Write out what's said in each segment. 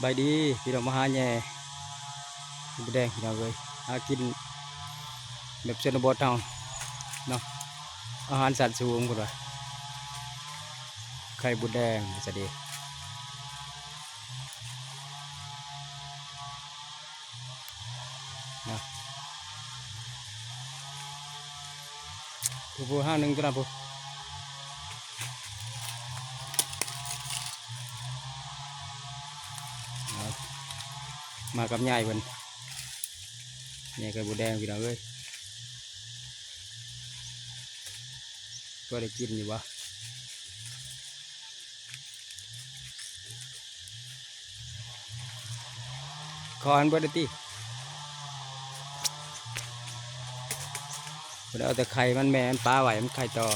ບາຍດີພີ່ນ້ອງ ມາຫາແຍ່ມດແດງພີ່ນ້ອງເອີຍ ຫາກິນແບບຊົນນະບົດເຮົາເນາະ ອາຫານຊັ້ນສູງເພິ່ນວ່າ ໄຂ່ມົດແດງວ່າຊັ້ນເດ. ນະ ຜູ້ ຜູ້ຫ້າງໜຶ່ງຕົວນັ້ນຜູ້ ເອົາ ມາກັບຍາຍເພິ່ນ ຍາຍໄຂ່ມົດແດງພີ່ນ້ອງເອີຍ ພໍໄດ້ກິນຢູ່ບໍ່? ຂໍໃຫ້ເບິດເລີຍຕິ ເພິ່ນເອົາແຕ່ໄຂ່ມັນແມ່ມັນປະໄວ້ ມັນໄຂ່ຕໍ່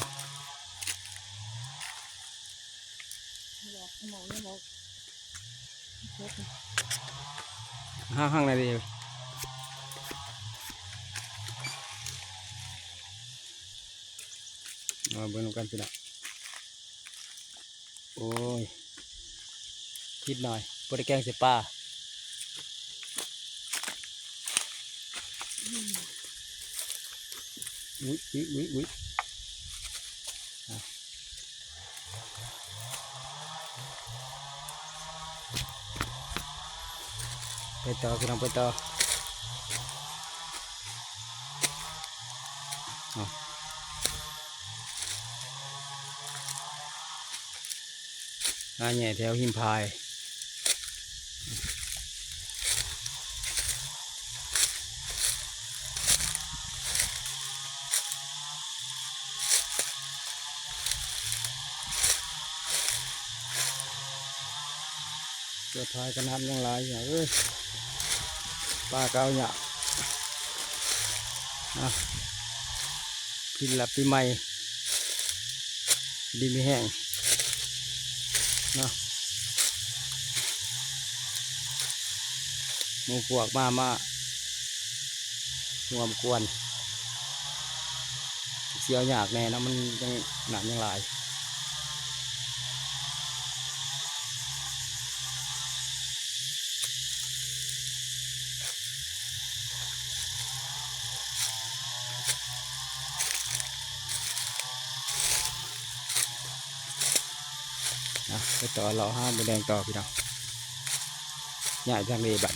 ຫາຫາງໃນເດ ມາເບິ່ງນຳກັນພີ່ນ້ອງ. ໂອ້ຍ ທິດໜ້ອຍ ບໍ່ໄດ້ແກງໃສ່ປາ ອຸ້ຍ ອຸ້ຍ ອຸ້ຍ ອຸ້ຍ ອ່ະ ໄປຕໍ່ ພີ່ນ້ອງ ໄປຕໍ່ ເອົາ ມາແຍ່ແຖວຮິມພາຍ ເສືອພາຍຂະໜາດຍັງຫຼາຍ ເອີຍ ປາກໍເອົາຍາກ ອ່ະ ກິນລະປີໃໝ່ ດີມີແຮງເນາະ ໝູ່ພວກມາ ມາຮ່ວມກວນ ຊິເອົາຍາກແດ່ເນາະ ມັນຍັງ ນ້ຳຍັງຫຼາຍ. ອ່ະ ໄປຕໍ່ເລາະຫາມົດແດງຕໍ່ພີ່ນ້ອງ ຍ້າຍທາງເລບັດ.